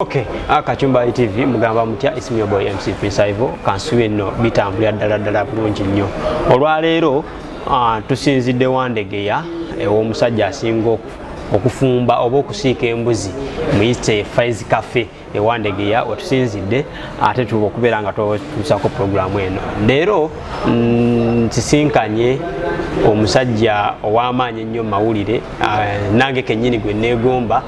Okay, Akachumba TV, mugamba mutya? It's your boy MC Prince Ivo. Kansube nno bitambulira ddala ddala bulungi nnyo. Olwaleero tusinzidde Wandegeya ew'omusajja asinga okufumba oba okusiika embuzi, muyite Faiz Cafe ewandegeya wetusinzidde, ate tuba okubeera nga tutuusako puroguramu eno leero. Nsisinkanye omusajja ow'amaanyi ennyo mu mawulire, nange kennyini gwe neegomba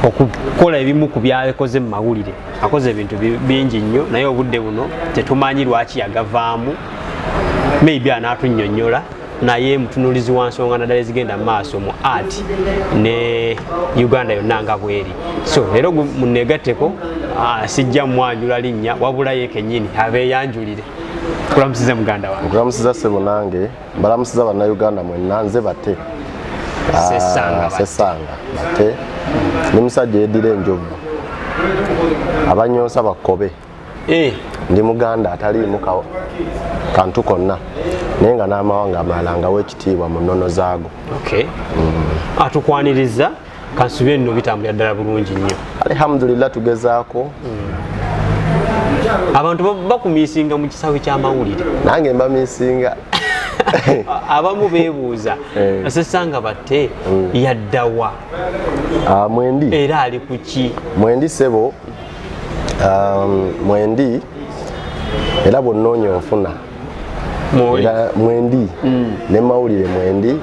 okukola ebimu ku byakoze mu mawulire. Akoze ebintu bingi nnyo, naye obudde buno tetumanyi lwaki yagavaamu. Maybe anaatunnyonnyola, naye mutunuulizi wa nsonga naddala ezigenda mu maaso mu art ne Uganda yonna nga bweri. So leero munegatteko, sijja mwanjula linnya, wabula ye kennyini abeeyanjulire. Kulamusize, muganda wange. Okulamusiza, ssebo. Nange mbalamusiza Bannayuganda mwenna. Nze Bate. Sesanga Bate. Sesanga Bate, ndi musajja yeddira enjovu, abanyonsa bakkobe. Ndi Muganda ataliimu kantu konna, naye nga n'amawanga amalala ngawa ekitiibwa mu nnono zaago. Okay, atukwaniriza. Kansubye nno bitambulira ddala bulungi nnyo. Alhamdulillah, tugezaako. Abantu bakumisinga mu kisaawe ky'amawulire. Nange mbamisinga. Abamu beebuuza, Sesanga Batte yaddawa? Mwendi. Era ali ku ki? Mwendi, ssebo. Mwendi, era bwonnoonya onfuna. Mwoli. Era mwendi ne mawulire mwendi.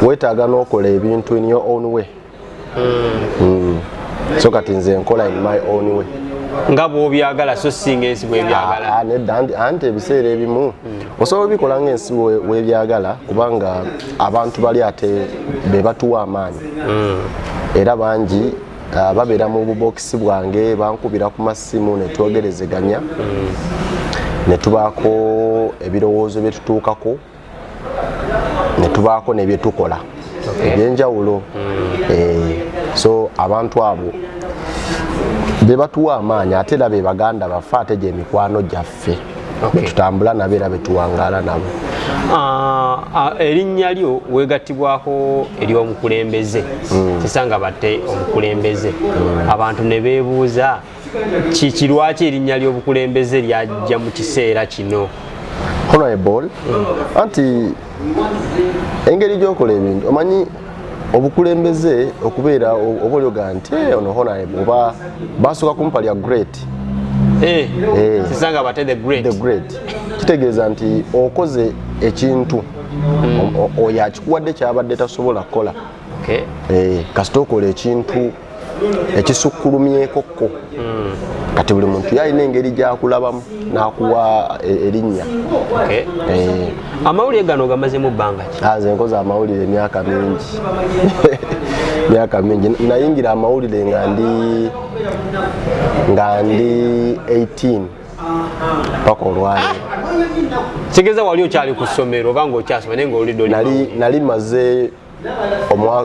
Weetaaga n'okola ebintu in your own way. So kati nze nkola in my own way. Nga bw'obyagala, so singa ensi bwebyagala. Ah, nedda, anti ebiseera ebimu osobola obikola ng'ensi webyagala, kubanga abantu bali ate be batuwa amaanyi, era bangi babeera mu bubokisi bwange, bankubira ku masimu ne twogerezeganya ne tubaako ebirowoozo bye tutuukako ne tubaako n'ebyetukola ebyenjawulo. So abantu abo be batuwa amaanyi, ate era be baganda baffe, ate gyemikwano gyaffe betutambula nabo era betuwangaala nabo. Erinnya lyo wegattibwako ery'omukulembeze Sesanga Batte omukulembeze. Abantu ne beebuuza kiki, lwaki erinnya ly'obukulembeze lyajja mu kiseera kino? Honorable, anti engeri gyokola ebintu, omanyi obukulembeze okubeera oba olyoga nti, "Eh, ono honorable," oba basooka kumpa lya Great. Sesanga Batte the Great. The Great kitegeeza nti okoze ekintu oyo akikuwadde kyabadde tasobola kukola. Kasita okola ekintu ekisukkulumyekokko, kati buli muntu yalina engeri gyakulabamu n'akuwa erinnya. Amawulire gano gamazemu bbanga ki? Nze nkoze amawulire emyaka mingi, myaka mingi. Nayingira amawulire nga ndi 18 paka olwaleero. Kitegeeza wali okyali ku ssomero oba ngaokyasoma, naye ngaolidde oli Nali maze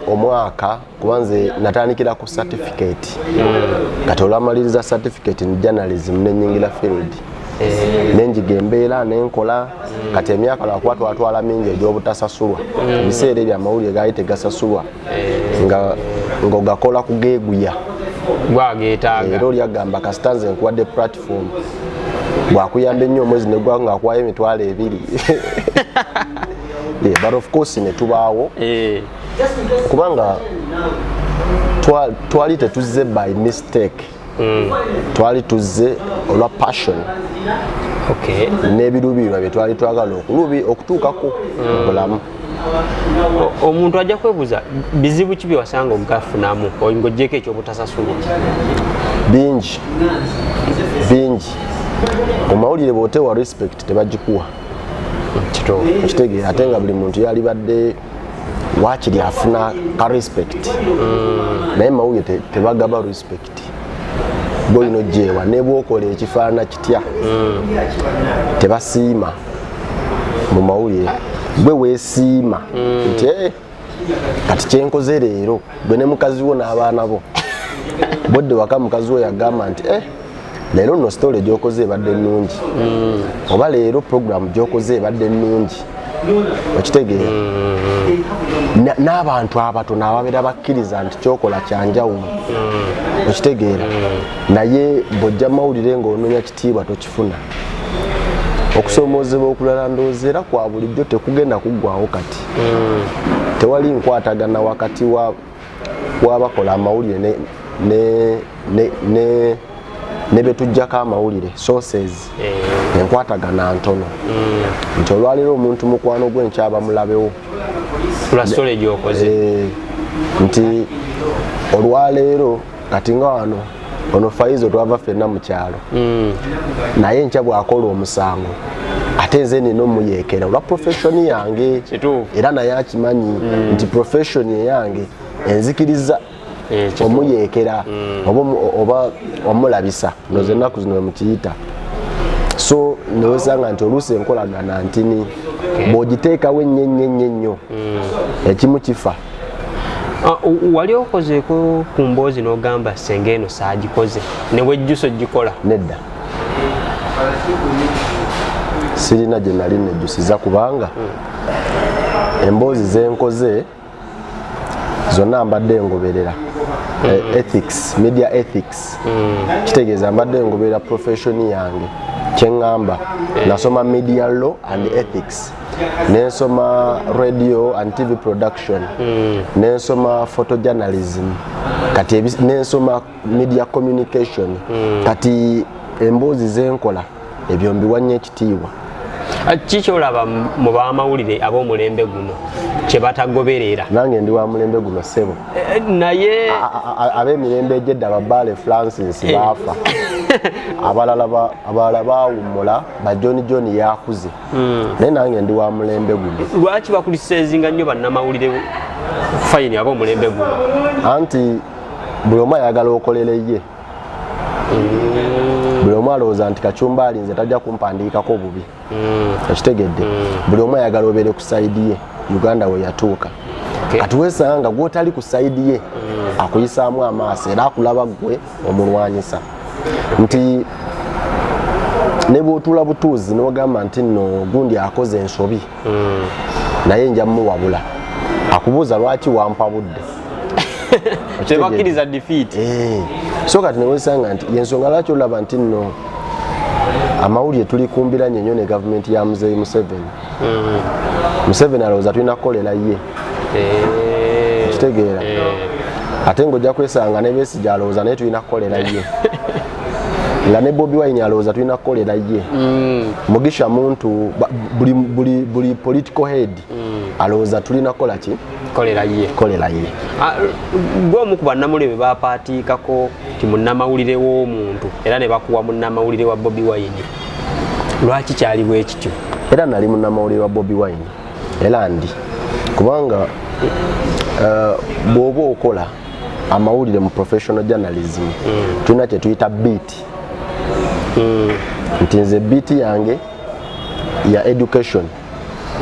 omwaka, kuba nze natandikira ku certificate. Kati olwamaliriza certificate in journalism, nenyingira field, nenjiga embeera, nenkola. Kati emyaka, lwakuba twatwala mingi egy'obutasasulwa. Ebiseera ebyo amawulire gaali tegasasulwa, nga ng'ogakola kugeeguya. Gwageetaaga. Era oli agamba, kasita nze nkuwadde platform, bwakuyamba ennyo omwezi negwa nga akuwayo 20,000. Yeah, but of course netubaawo kubanga twali tetuzze by mistake, twali tuzze olwa passion n'ebiruubirirwa bye twali twagala okutuukako mu bulamu. Omuntu ajja kwebuuza, bizibu ki byewasanga ogafunamu ng'ogyeko ekyobutasasulwa? Bingi, bingi. Mu mawulire bw'otewa respect, tebagikuwa. Kituufu. Okitegeera? Ate nga buli muntu yalibadde wakiri afuna ka respect, naye mawulire tebagaba respect. Gwolina ojeewa, ne bwokola ekifaanana kitya, tebasiima mu mawulire. Gwe weesiima nti, "Eh, kati kyenkoze leero," gwe ne mukazi wo n'abaana bo bodde waka, mukazi wo yagamba nti, "Eh, leero nno story gyokoze ebadde nnungi," oba, "Leero program gyokoze ebadde nnungi." Okitegeera? N'abantu abatono ababeera bakkiriza nti kyokola kyanjawulo, okitegeera? Naye bw'ojja mawulire ng'onoonya kitiibwa, tokifuna. Okusoomoozebwa okulala ndowooza era kwa bulijjo, tekugenda kuggwawo kati. Tewali nkwatagana wakati w'abakola amawulire ne betujjako amawulire, sources. Enkwatagana ntono, nti olwaleero omuntu mukwano gwe, nkyaba mulabewo. Lwa story gyokoze. Nti olwaleero kati nga wano ono Faizo twava ffenna mu kyalo, naye nkya bw'akola omusango ate nze nina omuyeekera olwa profession yange. Era naye akimanyi nti profession eyange enzikiriza omuyeekera oba omulabisa, noza ennaku zino wemukiyita. So newesanga nti oluusi enkolagana ntini, bw'ogiteekawo ennyo ennyo ennyo ennyo, ekimu kifa. Ah, wali okozeeko ku mboozi n'ogamba senga eno saagikoze, ne wejjusa ogikola? Nedda, sirina gye nali nejjusiza, kubanga emboozi zenkoze zonna mbadde ngoberera ethics, media ethics. Kitegeeza mbadde ngoberera profession yange. Kyeŋŋamba, nasoma media law and ethics, nensoma radio and TV production, nensoma photojournalism, kati nensoma media communication. Kati emboozi zenkola ebyo mbiwa nnyo ekitiibwa. Ah, kikyolaba mu bamawulire ab'omulembe guno kye batagoberera? Nange ndi wa mulembe guno, ssebo. Naye Ab'emirembe egyedda, babaale Francis baafa, abalala baawummula, ba John John yakuze, naye nange ndi wa mulembe guno. Lwaki bakulisizinga nnyo bannamawulire fayini ab'omulembe guno? Anti buli omu ayagala okolere ye. Buli omu alowooza nti Kacumba alinze tajja kumpandiikako bubi, ekitegedde? Buli omu ayagala obeere ku side ye. Uganda we yatuuka kati wesanga nga gwotali ku side ye akuyisaamu amaaso, era akulaba gwe omulwanyisa, nti ne bwotula butuuzi n'ogamba nti nno gundi akoze ensobi, naye nja muwabula, akubuuza lwaki wampabudde. Tebakkiriza defeat. So kati newesanga nti yensonga lwaki olaba nti nno amawulire tuli kumbiranye nnyo ne gavumenti ya Muzeeyi Museveni. Museveni alowooza tulina kukolera ye. Kitegeera? Ate ng'ojja kwesanga ne Besigye alowooza naye tulina kukolera ye, nga ne Bobi Wine alowooza tulina kukolera ye, Mugisha Muntu, buli political head alowooza tulina kukola ki? Kolera ye. Kukolera ye. Ah, gwe omu ku bannamawulire be bapaatiikako ti munnamawulire w'omuntu, era ne bakuwa munnamawulire wa Bobi Wine, lwaki kyali bwe kityo? Era nali munnamawulire wa Bobi Wine, era ndi, kubanga bw'oba okola amawulire mu professional journalism, tulina kye tuyita beat, nti nze beat yange ya education.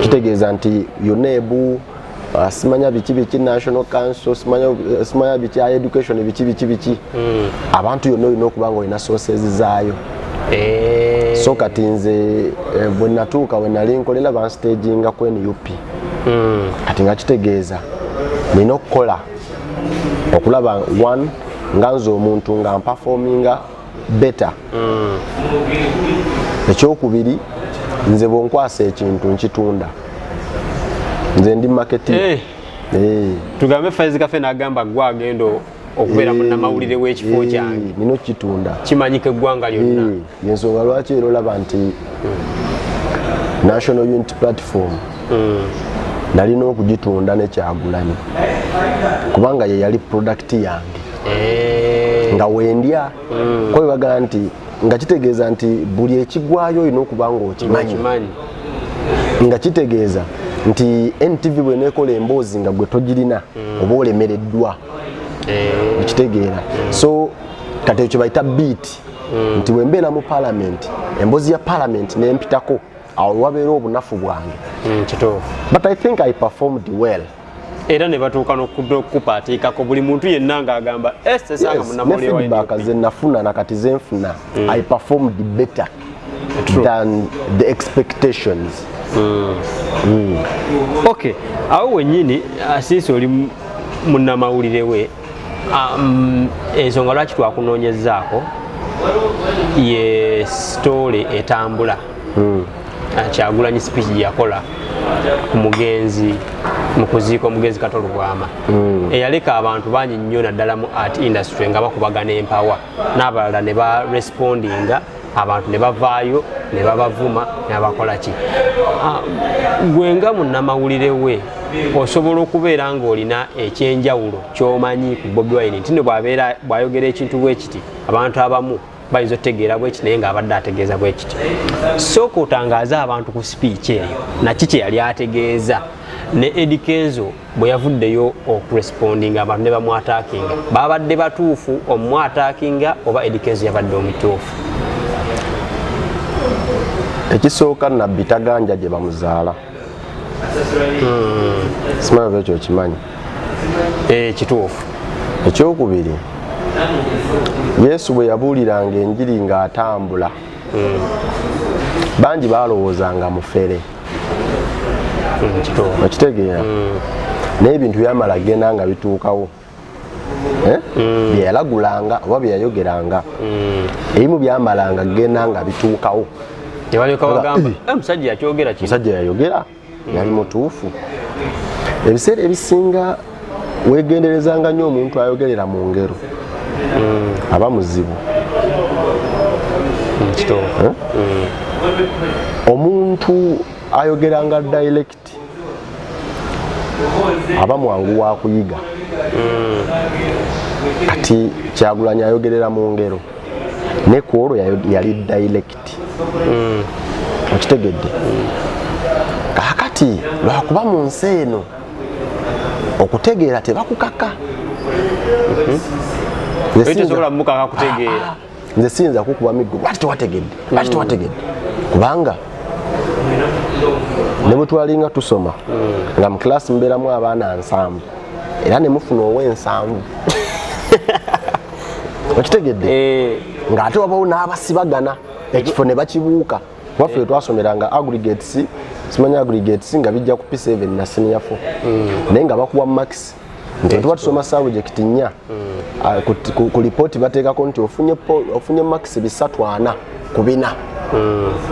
Kitegeeza nti UNEB, simanya biki biki, National Council, simanya biki, education biki biki biki, abantu yonna olina okuba nga olina sources zaayo. So kati nze bwe natuuka we nali nkolera, banstaginga ku NUP. Kati nga kitegeeza nina okukola okulaba one nga nze omuntu nga mpafominga better. Ekyokubiri, nze bwonkwasa ekintu nkitunda, nze ndi marketing. Tugambe Faizi Kafe n'agamba gwe agenda okubeera munnamawulire w'ekifo kyange. Nina okukitunda. Kimanyika eggwanga lyonna. Yensonga lwaki era olaba nti National Unity Platform nalina okugitunda nekyagulanyi, kubanga ye yali product yange. Nga wendya ko bebagala nti nga kitegeeza nti buli ekigwayo olina okuba nga okimanyi. Okimanyi. Nga kitegeeza nti NTV bwenekola emboozi nga gwe togirina, oba olemereddwa. Okitegeera? So kati ekyo bayita beat, nti bwembeera mu parliament, emboozi ya parliament nempitako, awo wabeera obunafu bwange. Kituufu. But I think I performed well. Era ne batuuka n'okupaatiikako buli muntu yenna ng'agamba esesanga Yes, ne munnamawulire wa feedback NUP. ze nafuna nakati zenfuna, I performed better than the expectations. Okay. Awo wennyini, since oli munnamawulire we, ensonga lwaki twakunoonyezaako ye story etambula, Kyagulanyi speech gye yakola ku mugenzi, mu kuziika omugenzi Kato Lubwama, eyaleka abantu bangi nnyo naddala mu art industry nga bakubagana empawa n'abalala ne ba respondinga, abantu ne bavaayo ne babavuma ne babakola ki. Gwe nga munnamawulire we, osobola okubeera ng'olina ekyenjawulo ky'omanyi ku Bobi Wine nti no bw'abeera bw'ayogera ekintu bwe kiti, abantu abamu bayinza otutegeera bwe kiti, naye ng'abadde ategeeza bwe kiti. Sooka otangaaze abantu ku speech eyo, naki kye yali ategeeza, ne Eddy Kenzo bwe yavuddeyo okurespondinga abantu ne bamwatakinga, babadde batuufu omwatakinga oba Eddy Kenzo yabadde omutuufu? Ekisooka, nabbi taganja gye bamuzaala. Simanyi oba ekyo okimanyi. Kituufu. Ekyokubiri, Yesu bwe yabuuliranga enjiri ng'atambula, bangi balowoozanga mufere. Kituufu. Okitegeera? Naye ebintu byamala genda nga bituukawo. Eh? Bye yalagulanga oba bye yayogeranga ebimu byamalanga genda nga bituukawo. Ne balyoka bagamba, Eh. "Eh, omusajja yakyogera kino." Omusajja yayogera yali mutuufu. Ebiseera ebisinga wegenderezanga nnyo omuntu ayogerera mu ngero, aba muzibu. Kituufu. Omuntu ayogeranga direct aba mwangu wa kuyiga. Kati Kyagulanyi ayogerera mu ngero, ne ku olwo yali direct. Okitegedde? Kaakati lwakuba mu nsi eno okutegeera tebakukaka. Nze Oyo tosobola mukaka kutegeera. Nze siyinza kukuba miggo, lwaki tewategedde, lwaki tewategedde, kubanga ne bwe twalinga tusoma nga mu kilasi mubeeramu abaana 70, era ne mufuna ow'ensanvu. Okitegedde? Eh. Ng'ate wabawo n'abasibagana ekifo ne bakibuuka. Waffe twasomeranga aggregates, simanyi aggregates nga bijja ku P7 na senior 4, naye nga bakuwa marks nti tuba tusoma subject nnya. Ah, ku lipooti bateekako nti ofunye marks 340 ku 4.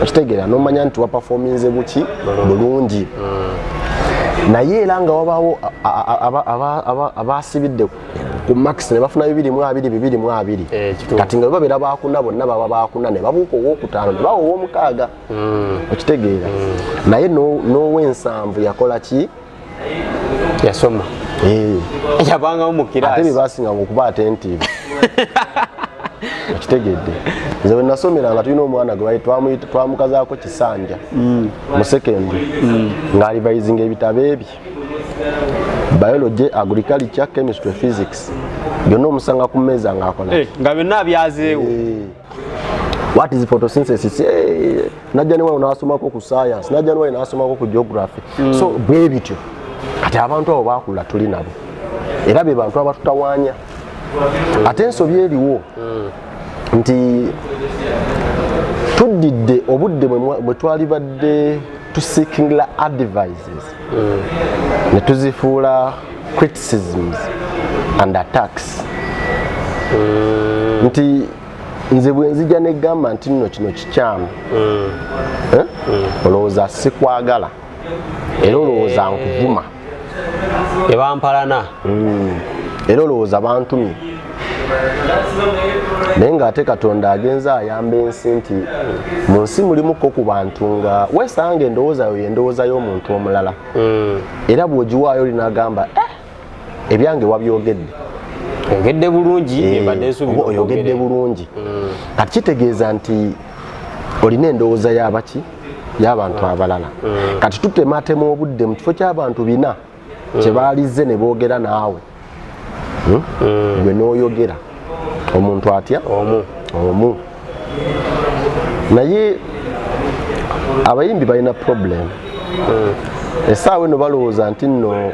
Okitegeera? Nomanya nti waperforminze buki bulungi, naye era nga wabawo abasibidde ku marks ne bafuna 220, 220. Kituufu. Kati nga babeera bakuna, bonna baba bakuna, ne babuuka owokutaano ne bawa owomukaaga. Okitegeera? Naye n'ow'ensanvu yakola ki? Yasoma. Eh. Yabangamu mu Ate kiraasi. bebasinganga okuba attentive. Okitegedde? Nze bwe nasomera nga tulina omwana gwe twamukazaako Kisanja mu secondary, ng'alivayizinga ebitabo ebye, biology, agriculture, chemistry, physics, byonna omusanga ku mmeeza ng'akola. Eh, nga byonna abyazeewo. Eh, what is photosynthesis? Eh, najja niwayo n'asomako ku science, najja niwayo n'asomako ku geography. So bwe bityo. Kati abantu abo bakula tuli nabo, era be bantu abatutawaanya. Ate ensobi eriwo nti tuddidde obudde bwe twalibadde tuseekinga advices ne tuzifuula criticisms and attacks, nti nze bwe nzija negamba nti nno kino kikyamu, eh? Olowooza sikwagala, era olowooza nkuvuma. Ebampalana. Era olowooza bantumye. Naye ng'ate Katonda agenza ayamba ensi nti mu nsi mulimuko ku bantu nga weesanga endowooza yo yendowooza y'omuntu omulala, era bw'ogiwaayo olinagamba, eh, ebyange wabyogedde. Oyogedde bulungi. Eh, Byembadde nsuubira. Oba oyogedde okwogere. Bulungi. Kati kitegeeza nti olina endowooza y'abaki, y'abantu abalala. Kati tutematema obudde mu kifo ky'abantu bina kyebaalize ne boogera naawe. Hmm? Gwe n'oyogera omuntu atya? Omu. Omu. Naye abayimbi balina problem essaawa eno. Balowooza nti nno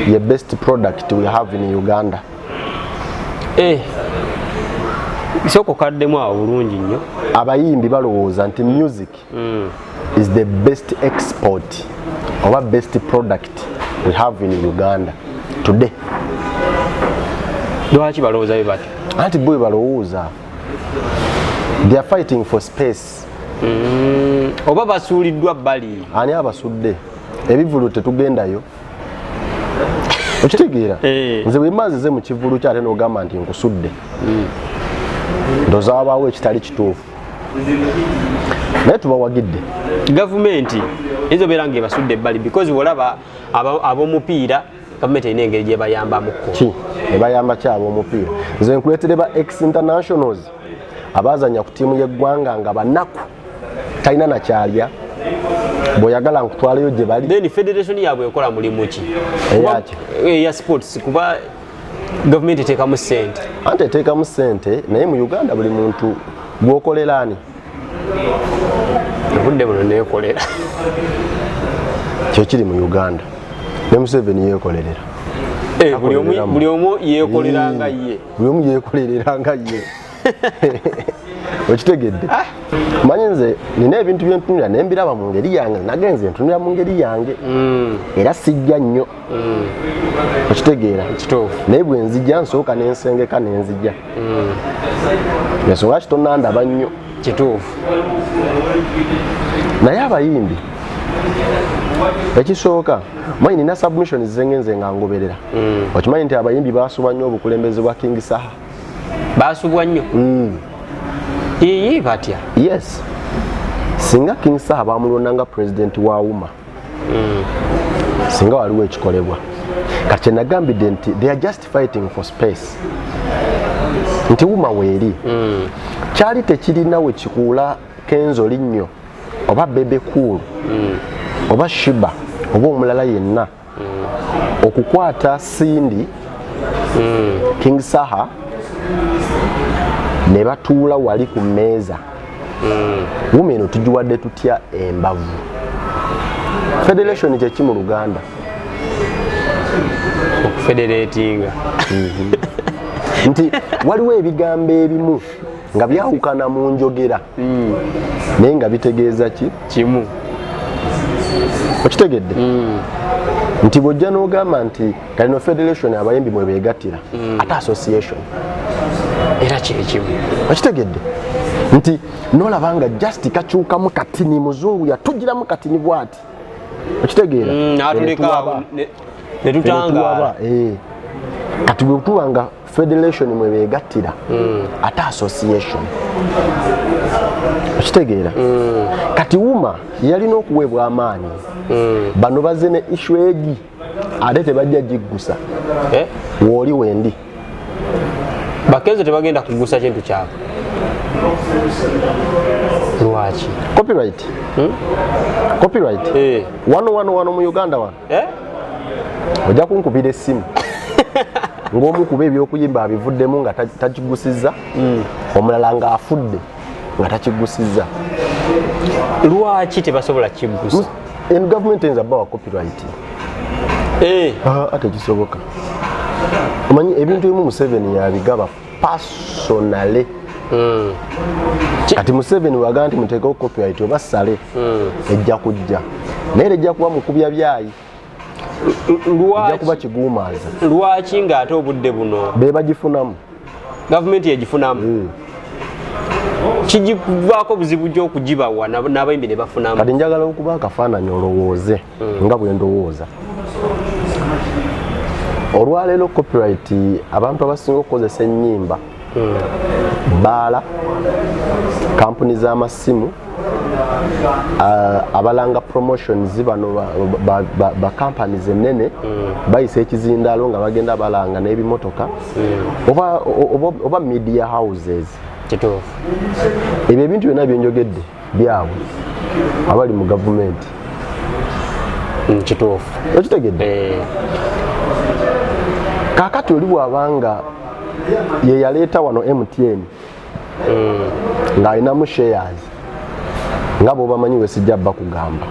ye best product we have in Uganda. Eh, sooka okaddemu awo bulungi nnyo. Abayimbi balowooza nti music is the best export oba best product we have in Uganda today. Lwaki balowooza bwe batyo? Anti bo balowooza they are fighting for space. Oba basuuliddwa bbali? Ani abasudde? Ebivulu tetugendayo, okitegeera? Eh. Nze bwe mbanzize mu kivulu kyate n'ogamba nti nkusudde, ndowooza wabaawo ekitali kituufu, naye tubawagidde. Gavumenti eyinza obeera nga ebasudde ebbali because olaba ab'omupiira gavumenti erina engeri gyebayambamuko. Ki ebayamba ki ab'omupiira? Nze nkuleetere ba ex internationals abazanya ku ttiimu y'eggwanga nga banaku, talina nakyalya. Bw'oyagala nkutwaleyo gye bali. Then federation yaabwe ekola mulimu ki? Eyaki? Eya sports, kuba gavumenti eteekamu ssente. Anti eteekamu ssente, naye mu Uganda buli muntu gwokolera ani? Obudde buno neekolera. Kyekiri mu Uganda, ne Museveni yeekolerera. Eh, buli omu yeekolera nga ye. Buli omu yeekolerera nga ye, okitegedde? Manyi nze nina ebintu byentunulira nembiraba mu ngeri yange, nagenze ntunulira mu ngeri yange era sijja nnyo, okitegeera? Kituufu. Naye bwe nzija nsooka nensengeka nenzija, ensonga kitonandaba nnyo. Kituufu. Naye abayimbi, ekisooka manyi nina submission zengenze nga ngoberera. Okimanyi nti abayimbi basubwa nnyo obukulembeze bwa King Saha? Basubwa nnyo? Iyi, batya? Yes, singa King Saha bamulonda nga president wa UMA, singa waliwo ekikolebwa. Kati kyenagambidde nti they are just fighting for space, nti UMA weeri kyali tekirina we kikuula Kenzo linnyo oba Bebe Cool oba Sheebah oba omulala yenna okukwata Cindy, King Saha ne batuula wali ku mmeeza. UMA eno tugiwadde tutya embavu? Federation kyeki mu Luganda? Okufederatinga. Nti waliwo ebigambo ebimu nga byawukana mu njogera naye nga bitegeeza ki? Kimu. Okitegedde nti bw'ojja n'ogamba nti kalino federation abayimbi mwe beegattira, ate association? Era kyekimu. Okitegedde nti nolaba nga just kakyukamu katini, muzungu yatugiramu katini bwati, okitegeera? Natuleka ne tutangaala. Eh. Kati bwe tuba nga federation mwe beegattira, ate association? Okitegeera? Kati UMA yalina okuweebwa amaanyi. Bano bazze ne issue egi ate tebajja giggusa. Eh? Wooli wendi. Bakenzo tebagenda kugusa kintu kyabwe, lwaki? Copyright, copyright. Eh. Wano wano wano mu Uganda wano Eh? ojja kunkubira essimu ng'omu kuba ebyokuyimba abivuddemu nga takigusizza, omulala ng'afudde nga takigusizza. Lwaki tebasobola kiggusa? Eno gavumenti eyinza bawa copyright? Eh, Ah, tekisoboka. Omanyi ebintu ebimu Museveni yabigaba personally. Kati Museveni wagaa nti muteekewo copyright oba sale, ejja kujja, naye era ejja kuba mukubya byayi, ejja kuba kiguumaaza. Lwaki ng'ate obudde buno be bagifunamu? Gavumenti yegifunamu, kigivaako buzibu gy'okugibawa n'abayimbi ne bafunamu. Kati njagala okuba akafaananyi olowooze nga bwe ndowooza olwaleero. Copyright, abantu abasinga okukozesa ennyimba, baala, kampuni z'amasimu, abalanga promotions bano ba companies ennene bayisa ekizindaalo nga bagenda balanga n'ebimotoka oba media houses. Kituufu. Ebyo ebintu byonna byenjogedde byabwe abali mu gavumenti. Kituufu. Okitegedde? Eh, Kaakati oli bw'abanga ye yaleeta wano MTN ng'alinamu shares, nga bw'obamanyi wesijja bakugamba,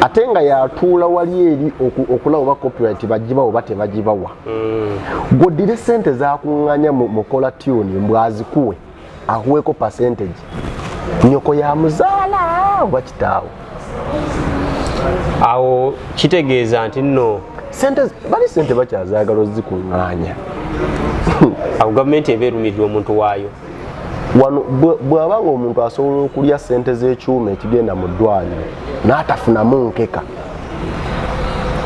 ate nga yatuula wali eri okulaba oba copyright bagibawa oba tebagibawa, gwoddire sente zakuŋŋanya mu caller tune mbwazikuwe, akuweeko percentage, nyoko yamuzaala oba kitaawe? Awo kitegeeza nti nno Sente bali, sente bakyazaagala ozikuŋŋaanya. Awo gavumenti eba erumiddwa omuntu waayo. Wano bw'aba nga omuntu asobola okulya sente z'ekyuma ekigenda mu ddwaliro n'atafunamu nkeka,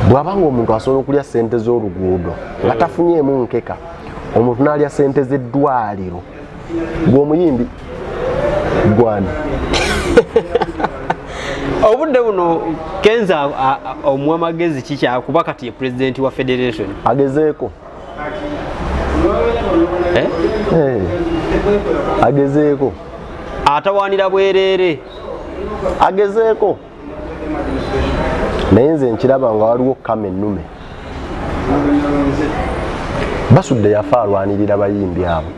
bw'aba nga omuntu asobola okulya sente z'oluguudo nga tafunyeemu nkeka, omuntu n'alya sente z'eddwaliro, gw'omuyimbi gwani? Obudde buno Kenzo omuwa magezi kikyakuba kati ye president wa federation? Agezeeko. Eh? Eh, agezeeko. Atawaanira bwereere. Agezeeko, naye nze nkiraba nga waliwo kama ennume. Basudde yafa alwanirira bayimbi abo.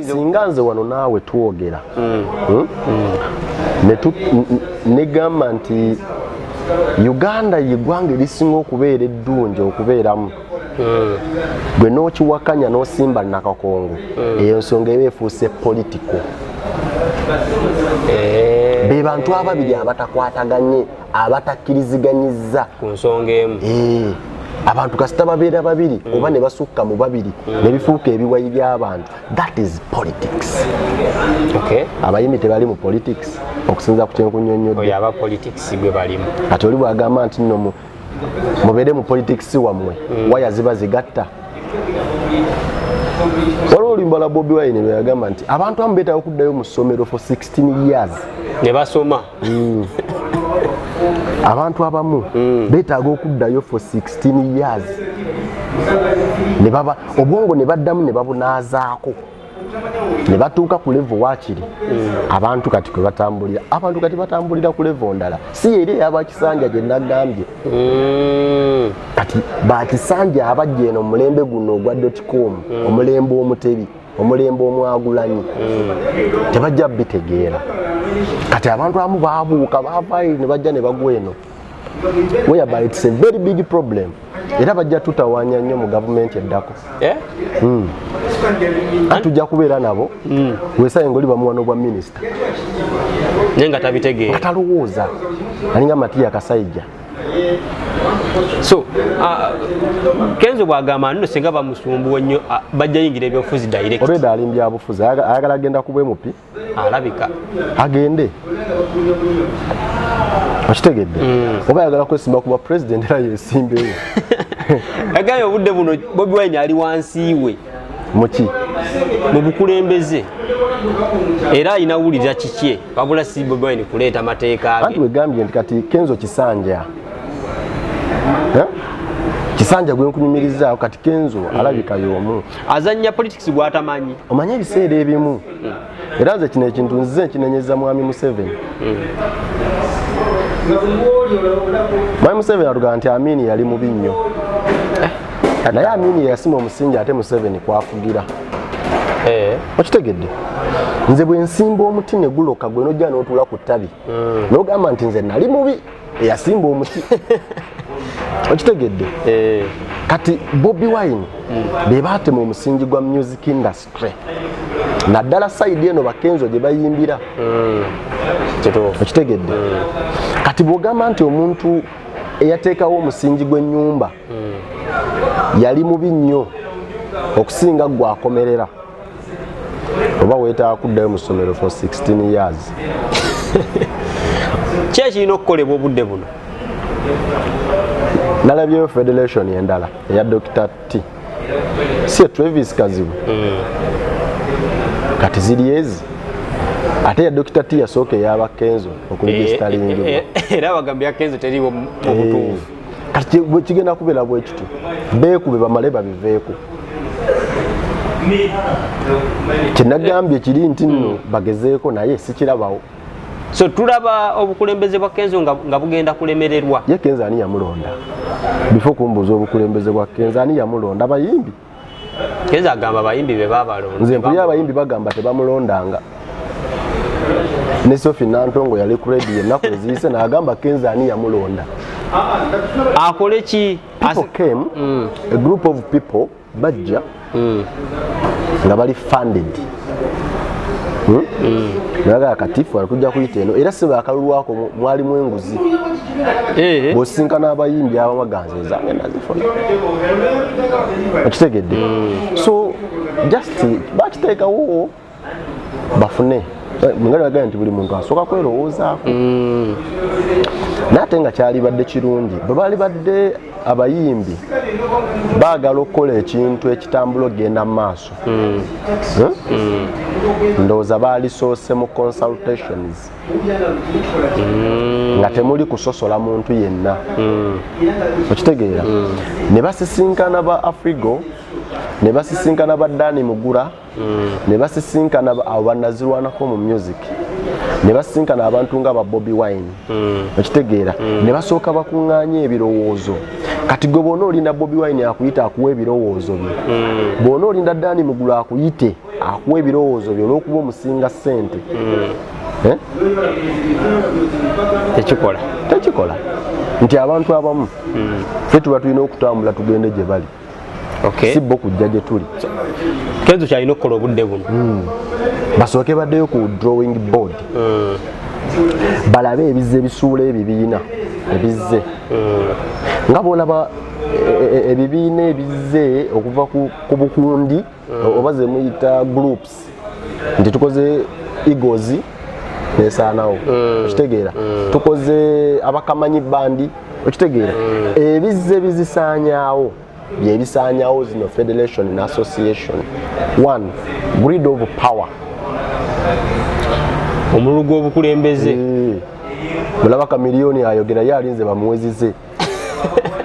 Singa nze wano naawe twogera, Negamba nti Uganda yeggwanga erisinga okubeera eddungi okubeeramu, gwe n'okiwakanya n'osimba nakakongo, eyo nsonga eba efuuse political. Be bantu ababiri abatakwataganye, abatakkiriziganyizza ku nsonga emu. Eh, abantu kasita babeera babiri oba ne basukka mu babiri ne bifuuka ebiwayi by'abantu, that is politics. Abayimbi tebali mu politics okusinza ku kyenkunyonnyodde. Oyo aba politics gwe balimu. Kati oli bwagamba nti nno mubeere mu politics wammwe, waya ziba zigatta. Waliwo oluyimba lwa Bobi Wine lwe yagamba nti abantu abamu beetaaga okuddayo mu ssomero for 16 years. Ne basoma. Abantu abamu beetaaga okuddayo for 16 years ne baba obwongo ne baddamu ne babunaazaako ne batuuka ku level waakiri abantu kati kwe batambulira. Abantu kati batambulira ku level ndala, si eri ey'abakisanja gye nagambye. Kati bakisanja abajja eno omulembe guno ogwa dotcom, omulembe omutebi, omulembe omwagulanyi, tebajja bitegeera. Kati abantu abamu babuuka bavaayo ne bajja ne bagwa eno, whereby it's a very big problem, era bajja tutawanya nnyo mu gavumenti eddako. Eh? Anti tujja kubeera nabo wesaye ngaoli bamuwa n'obwa minisita naye nga tabitegeera. Nga talowooza, alinga Matiya Kasaija. So Kenzo bwagamba nno singa bamusumbuwa nnyo, bajja yingira ebyobufuzi direct. Olwedda ali mbyabufuzi, ayagala agenda kuba MP. Alabika. Agende, okitegedde? Oba ayagala kwesimba kuba president, era yesimbeyo. Agambye obudde buno Bobi Wine ali wansi we Muki? Mu bukulembeze, era alina wulira kikye, wabula si Bobi Wine kuleeta mateeka Anti ge. Wegambye nti kati Kenzo Kisanja, Eh? Kisanja gwe nkunyumirizaawo kati, Kenzo alabika y'omu. Azannya politics gwatamanyi. Omanye ebiseera ebimu, era nze kino ekintu nzize nkinenyeza mwami Museveni. Mwami Museveni atugamba nti Amini yali mubi nnyo, naye Amini yeyasima omusingi ate Museveni kwafugira. Okitegedde? Nze bwe nsimba omuti ne guloka, gwe nojja n'otuula ku ttabi n'ogamba nti nze nali mubi eyasimba omuti, okitegedde? Eh. Kati Bobi Wine be baatema omusingi gwa music industry, naddala side eno bakenzo gye bayimbira. Kituufu. Okitegedde? Kati bw'ogamba nti omuntu eyateekawo omusingi gw'ennyumba yali mubi nnyo okusinga gwe akomerera, oba weetaaga kuddayo mu ssomero for 16 years. Ki ekirina okukolebwa obudde buno? Nalabyeyo federation endala eya Dr T, si Travis Kazibu. Kati ziri ezi, ate ya Dr T yasooka eyaba Kenzo okuregistaringibwa. Era bagambye ya Kenzo teriiwo mu butuufu. Kati bwe kigenda kubeera bwe kityo, beekube bamale babiveeko. Kyenagambye kiri nti nno bagezeeko, naye sikirabawo. So tulaba obukulembeze bwa Kenzo nga bugenda kulemererwa. Ye Kenzo ani yamulonda? Before kumbuuza obukulembeze bwa Kenzo, ani yamulonda? Abayimbi? Kenzo agamba abayimbi be babalonda. Nze mpulira abayimbi bagamba tebamulondanga. Ne Sophie Nantongo yali ku radio ennaku eziyise n'agamba Kenzo ani yamulonda. Akole ki? People came, a group of people bajja nga bali funded. Naga katifu alikujja kuyita eno era siba akalulwako mwalimu enguzi. Bw'osinkana abayimbi abamu zange nazifuna. Okitegedde? So just bakiteekawo bafune. Mungalo yagambye nti buli muntu asooka kwerowoozaako. Naye ate nga kyalibadde kirungi bwe balibadde abayimbi baagala okukola ekintu ekitambula okugenda mu maaso. Ndowooza baalisoose mu consultations nga temuli kusosola muntu yenna. Okitegeera? Ne basisinkana ba Afrigo, ne basisinkana ba Dani Mugura, ne basisinkana abo bannazirwanako mu music, ne basisinkana abantu nga ba Bobi Wine. Okitegeera? Ne basooka bakuŋŋaanya ebirowoozo. Kati gwe bw'ona olinda Bobi Wine akuyite akuwa ebirowoozo bye, bw'ona olinda Dani Mugula akuyite akuwa ebirowoozo bye olw'okuba omusinga ssente, Tekikola. Tekikola. Nti abantu abamu ffe tuba tulina okutambula tugende gye bali, si bo kujja gye tuli. Kenzo kyalina okukola obudde buno. Basooke baddeyo ku drawing board, balabe ebizze ebisuula ebibiina ebizze, nga bwolaba ebibiina ebizze okuva ku bukundi oba ze muyita groups, nti tukoze Eagles nesaanawo, okitegeera? Tukoze abakamanyi bandi, okitegeera? Ebizze bizisaanyaawo byebisaanyaawo zino federation and association. One, greed of power. Omululu gw'obukulembeze. Mulaba Kamiliyoni ayogera, ye alinze bamuwezize,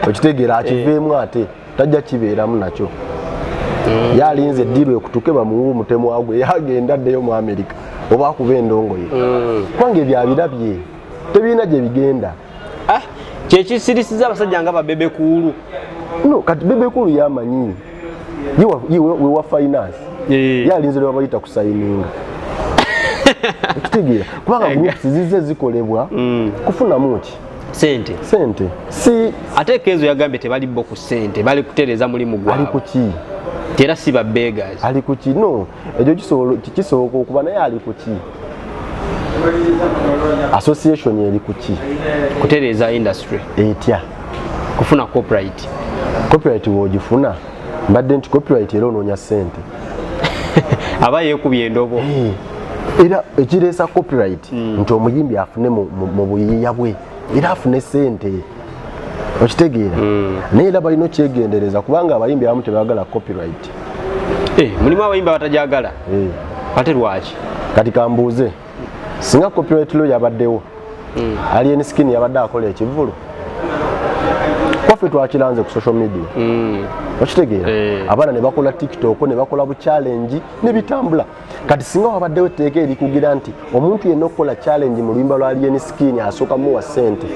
okitegeera? Akiveemu ate tajja kibeeramu nakyo. Ye alinze eddiru ekutuke bamuwe omutemwa gwe, yagenda addeyo mu Amerika oba akuba endongo ye, kubanga ebyo abirabye tebirina gye bigenda. Ah, kyekisirisiza abasajja nga ba Bebe Cool. No, kati Bebe Cool yamanyi ye wewa finance, ye alinze lwe babayita kusayininga, okitegeera? Kubanga groups zizze zikolebwa kufunamu ki? Sente. Sente si. Ate Kenzo yagambye tebali bo ku sente, bali kutereeza mulimu Ali gwabwe. ku ki? Era si ba beggars. Ali ku ki? No, ekyo kisoboka okuba, naye ali ku ki? Association eri ku ki? Kutereeza industry. Etya? Kufuna copyright. Copyright woogifuna, mbadde nti copyright era onoonya sente. Aba yeekubye endobo. Era ekireesa copyright nti omuyimbi afune mu buyiiya bwe era afune sente, okitegeera? Naye era balina okyegendereza kubanga abayimbi abamu tebagala copyright. Mulimu abayimbi abatajagala. Ate lwaki? Kati kambuuze, singa copyright law yabaddewo, Alien Skin yabadde akola ekivvulu? Kwaffe twakiranze ku social media, okitegeera? Abaana ne bakola TikTok, ne bakola bu challenge ne bitambula. Kati singa wabaddewo etteeka erikugira nti omuntu yenna okukola challenge mu luyimba lwa Alien Skin asooka muwa ssente,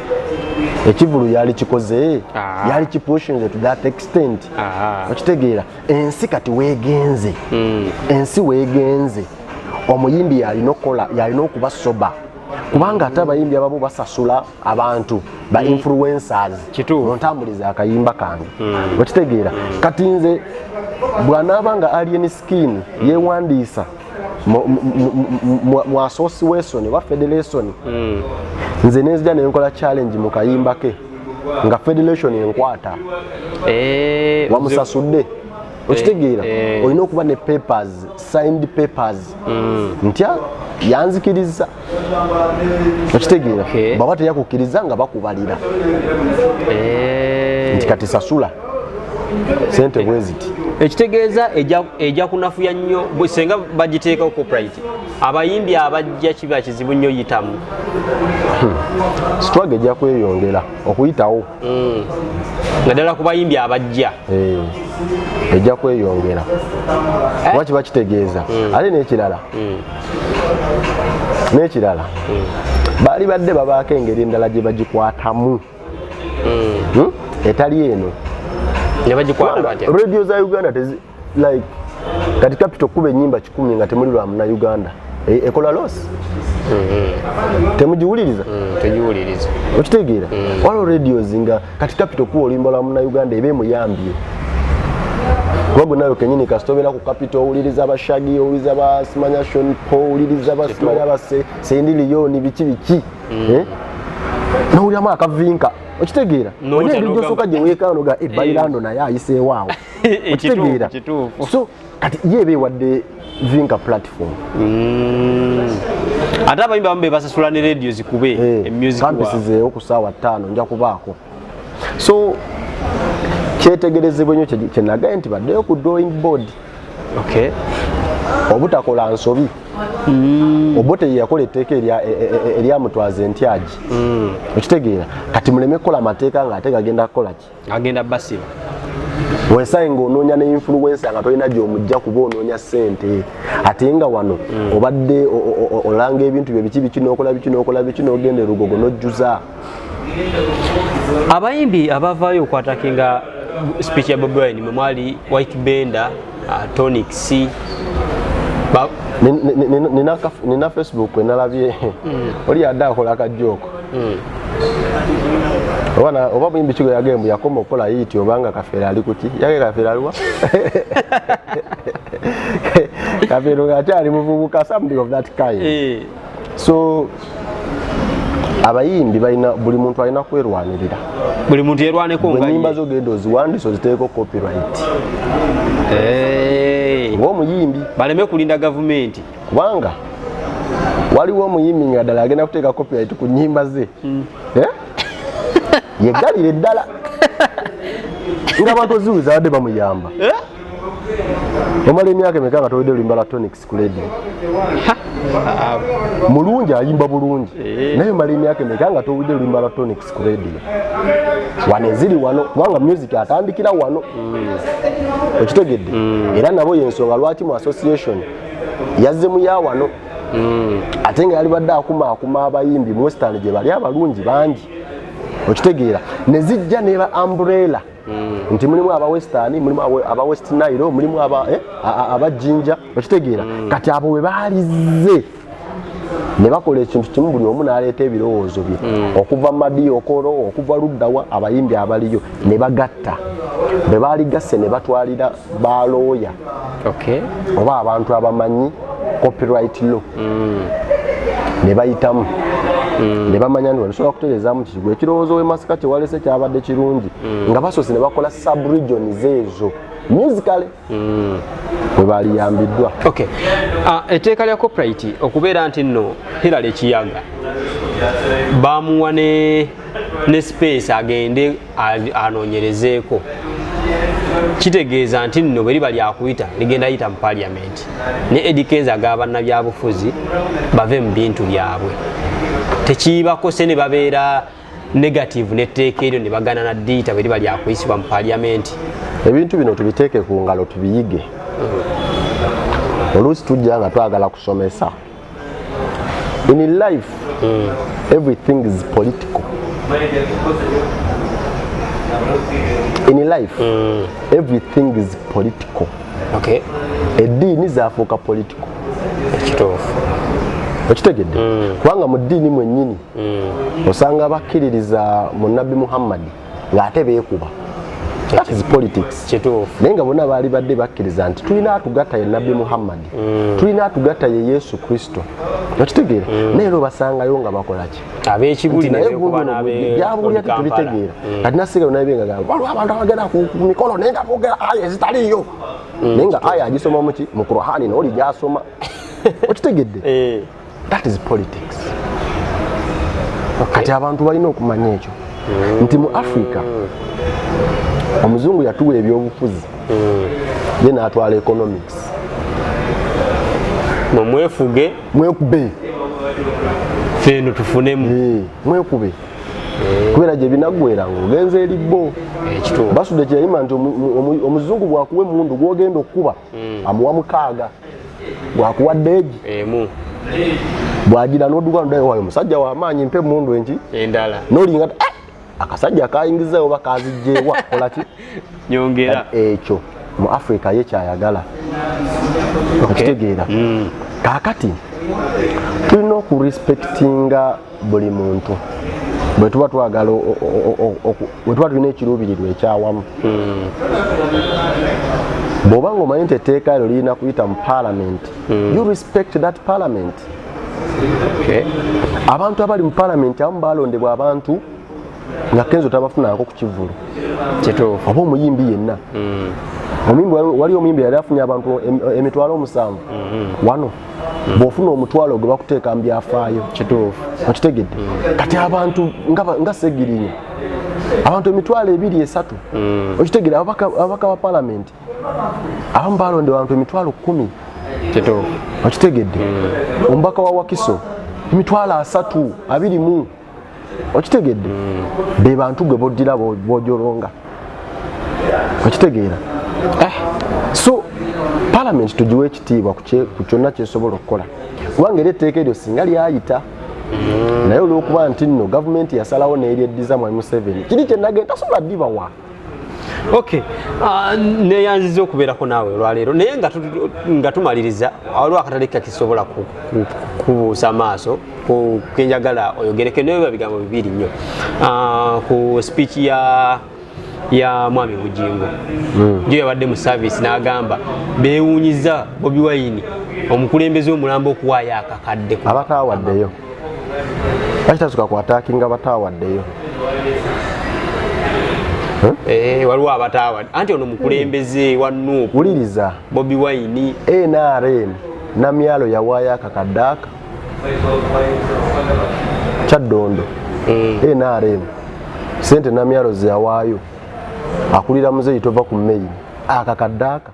ekivvulu yali kikoze? Yali kipushinze to that extent? Okitegeera? Ensi kati weegenze, ensi weegenze, omuyimbi yalina okukola, yalina okuba soba, kubanga ate abayimbi abamu basasula abantu ba influencers. Kituufu. Muntambuliza akayimba kange, okitegeera? Kati nze bw'anaaba nga Alien Skin yeewandiisa mu association oba federation, nze nenzija nenkola challenge mu kayimba ke nga federation enkwata, wamusasudde, okitegeera? Olina okuba ne papers, signed papers, ntya yanzikiriza, okitegeera? Okay. Baba teyakukkiriza nga bakubalira nti kati sasula sente bwe ziti. Ekitegeeza ejja kunafuya nnyo senga bagiteekako copyright, abayimbi abajja kiba kizibu nnyo yitamu. Struggle ejja kweyongera okuyitawo. Naddala ku bayimbi abajja. Eh, ejja kweyongera kuba kiba kitegeeza. Ate n'ekirala baali badde babaako engeri endala gye bagikwatamu, Etali eno. Ne bagikwata batya? Radio za Uganda tezi, like kati Capital kuba enyimba 100 nga temuli lwa muna Uganda, ekola loss, temugiwuliriza. Tegiwuliriza. Okitegeera? Waliwo radios nga kati Capital kuba oluyimba lwa muna Uganda eba emuyambye. Kuba gwe nawe kenyini kasita obeera ku Capital, owuliriza ba Shaggy, owuliriza basimanya Sean Paul, owuliriza basimanya ba Cindy Leon, biki biki. Eh? Nowuliramu akavinka, okitegeera? N'otya. Olina engeri N'ogamba- gyosooka gye weekaano ga bairando naye ayiseewo awo. Okitegeera? Kituufu. So kati ye eba ewadde Vinka platform. Ate abayimbi abamu be basasula ne radio zikube emusic campus waabwe. Zeewo ku ssaawa 5 nja kubaako. So kyetegerezebwa nnyo kyenagaye nti baddeyo ku drawing board obutakola nsobi. Obote ye yakola etteeka eryamutwaza entyagi, okitegeera? Kati muleme kukola amateeka ng'ate gagenda kukola ki? Agenda basiba. Wesaye ng'onoonya ne influencer nga tolina gy'omujja, kuba onoonya ssente, ate nga wano obadde olanga ebintu bye biki biki, n'okola biki, n'okola biki, n'ogenda erugogo n'ojjuza. Abayimbi abavaayo okwattackinga speech ya Bobi Wine mwe mwali White Bender, Tonic C. Nina Facebook enalabye oli yadde akola akajoke oba oba muyimbi kigo yagembu yakoma okukola hit obanga Kafeero ali kuki yage. Kafeero aliwa? Kafeero ngaakyali muvubuka, something of that kind. So abayimbi balina, buli muntu alina kwerwanirira. Buli muntu yerwaneko nga Enyimba ye. zo genda oziwandiisa, oziteeko copyright ng'omuyimbi. Baleme kulinda gavumenti. Kubanga waliwo omuyimbi nga ddala agenda kuteeka copyright ku nyimba ze. Eh? Yeggalira eddala nga abantu oziwuliza badde bamuyamba. Eh? Omala emyaka emeka nga towedde oluyimba lwa Tonics ku radio? Mulungi, ayimba bulungi. Naye omala emyaka emeka nga towulidde oluyimba lwa Tonics ku radio? Wano eziri wano, kubanga music atandikira wano, okitegedde? Era nabo yensonga lwaki mu association yazzemu ya wano, ate nga yalibadde akumaakuma abayimbi mu Western gye bali abalungi bangi, okitegeera? Ne zijja neba umbrella nti mulimu aba Western, mulimu aba West Nile, mulimu aba aba Jinja, okitegeera? Kati abo we baalize ne bakola ekintu kimu, buli omu n'aleeta ebirowoozo bye okuva Madi Okoro, okuva luddawa, abayimbi abaliyo ne bagatta. Bwe baaligasse ne batwalira balooya oba abantu abamanyi copyright law, ne bayitamu ne bamanya nti walisobola kutereezaamu kigwe ekirowoozo w'emasika kyewalese kyabadde kirungi, nga basoose ne bakola subregions ezo musically bwe baliyambiddwa. Okay. Etteeka lya copyright okubeera nti nno Hillary Kiyaga bamuwa ne space agende anoonyerezeeko, kitegeeza nti nno bwe liba lyakuyita ligenda yita mu parliament. Ne Eddy Kenzo agaba bannabyabufuzi bave mu bintu byabwe, tekibakose ne babeera negative netteeka eryo ne bagana na ddiita bwe liba lyakuyisibwa mu parliament. Ebintu bino tubiteeke ku ngalo tubiyige. Oluusi tujja nga twagala kusomesa. In life, everything is political. In life, everything is political. Eddiini zafuuka political. Ekituufu. Okitegedde? Kubanga mu ddiini mwennyini osanga bakkiririza mu Nabbi Muhammadi ng'ate beekuba. That is politics. Naye nga bonna baali badde bakkiriza nti tulina atugatta ye Nabbi Muhammadi, tulina atugatta ye Yesu Kristo, okitegeera? Naye era obasangayo nga bakola ki? Ab'ekibuli. Nti naye gundi ono byabulya tetubitegeera. Kati nasiga naye nga waliwo abantu abagenda ku mikolo naye nga boogera aya ezitaliiyo, naye nga aya agisoma muki? Mu Kurahani, naye oli gyasoma, okitegedde? That is politics. Kati abantu balina okumanya ekyo nti mu Africa omuzungu yatuwa ebyobufuzi, ye n'atwala economics. Mumwefuge. Mwekube. Feno tufunemu. Mwekube kubeera gye binaggwera ng'ogenza eri bo. Ekituufu. Basudde kyeyayima nti omuzungu bwakuwa emundu gwogenda okukuba amuwa mukaaga, bwakuwa deegi emu. Bwagira n'odduka nodayo wayo musajja wamaanyi, mpe emundu enki endala. Nolinga "Ah, akasajja kayingizayo oba kazijjeewa kolaki?" Nyongera. Ekyo mu Africa ye kyayagala, okitegeera? Kaakati tulina okurespectinga buli muntu bwe tuba twagala bwe tuba tulina ekiruubirirwa ekyawamu. Bw'oba nga omanyi nti etteeka eryo lirina kuyita mu parliament, you respect that parliament. Abantu abali mu parliament abamu balondebwa abantu nga Kenzo tabafunangako ku kivvulu. Kituufu. Oba omuyimbi yenna. Omuyimbi, wali omuyimbi yali afunye abantu 70,000 wano. Bw'ofuna 100,000 gwe bakuteeka mu byafaayo. Kituufu. Okitegedde? Kati abantu nga Segirinya, abantu 20,000, 30,000. Okitegedde? Ababaka ba palamenti abamu balondebwa abantu 10,000. Kituufu. Okitegedde? Omubaka wa Wakiso 30,000, 20. Okitegedde? Be bantu gwe boddira bojolonga. Okitegeera? So parliament tugiwe ekitiibwa ku kyonna kyesobola okukola, kubanga era etteeka eryo singa lyayita, naye olwokuba nti nno gavumenti yasalawo neeryeddiza mwami Museveni, kiri kyenagenda tasobola ddibawa. Okay. Ah, neyanziza okubeerako naawe olwaleero, naye nga tumaliriza, waliwo akatale kakisobola kubuusa maaso kenjagala oyogereko, naye biba bigambo bibiri nnyo. Ah, ku speech ya mwami Bugingo gyo yabadde mu service, n'agamba beewuunyiza Bobi Wine, omukulembeze omulamba, okuwaayo akakadde Abataawaddeyo lwaki tasuka kwataakinga bataawaddeyo? Eh, waliwo abataawadde, anti ono mukulembeze wa NUP. Wuliriza. Bobi Wine. NRM Namyalo yawaayo akakadde aka Kyaddondo. NRM sente Namyalo zeyawaayo, akulira muzeeyi tova ku main akakadde aka.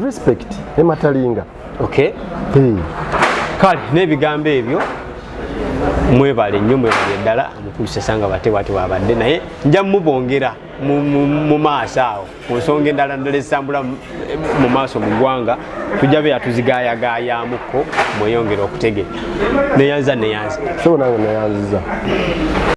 Respect ematalinga. Okay. Hey. Kale n'ebigambo ebyo, mwebale nnyo, mwebale ddala. Omukulu Sesanga bate bwati bwabadde, naye nja mubongera mu maaso awo ku nsonga endala ddala ezitambula mu maaso mu ggwanga, tujja beera tuzigayagayamuko, mweyongere okutegeera. Neyanza, neyanza. Sebo, nange neyanziza.